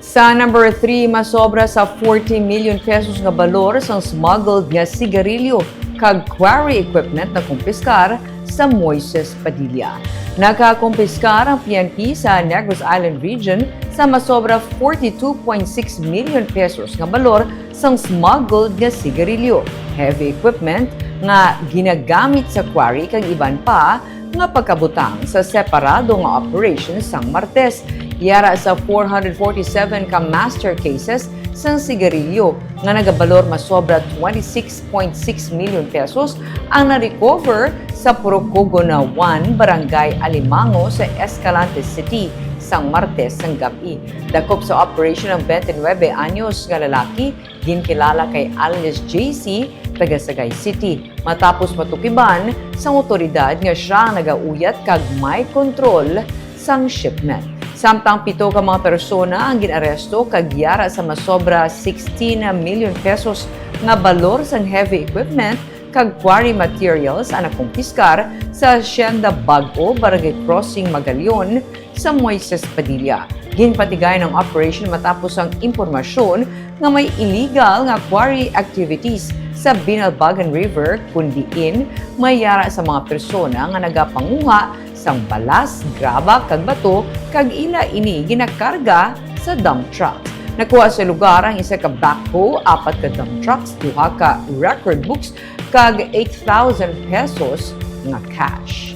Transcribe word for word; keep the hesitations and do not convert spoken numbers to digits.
Sa number three, masobra sa forty million pesos nga balor sang smuggled nga sigarilyo kag quarry equipment na kumpiskar sa Moises Padilla. Nakakumpiskar ang P N P sa Negros Island Region sa masobra forty-two point six million pesos nga balor sang smuggled nga sigarilyo, heavy equipment nga ginagamit sa quarry kag iban pa nga pagkabutang sa separado nga operation sang Martes. Yara sa four hundred forty-seven ka master cases sang sigarilyo nga nagabalor masobra twenty-six point six million pesos ang na-recover sa Procogo na one, Barangay Alimango sa Escalante City sang Martes sang gab-i. Dakop sa operation ang twenty-nine anyos nga lalaki, ginkilala kay alias J C, taga Sagay City, matapos matukiban sang awtoridad nga sia ang nagauyat kag may kontrol sang shipment. Samtang pito ka mga persona ang gin-aresto kag yara sa masobra sixteen million pesos nga balor sang heavy equipment kag quarry materials ang nakumpiskar sa Hacienda Bag-o, Barangay Crossing, Magallon, sa Moises Padilla. Ginpatigayon ang operation matapos ang impormasyon nga may illegal nga quarry activities sa Binalbagan River, kun diin may yara sa mga persona nga nagapanguha sang balas, graba, kag bato, kag ila ini ginakarga sa dump truck. Nakuha sa lugar ang isa ka backhoe, apat ka dump trucks, duha ka record books, kag eight thousand pesos nga cash.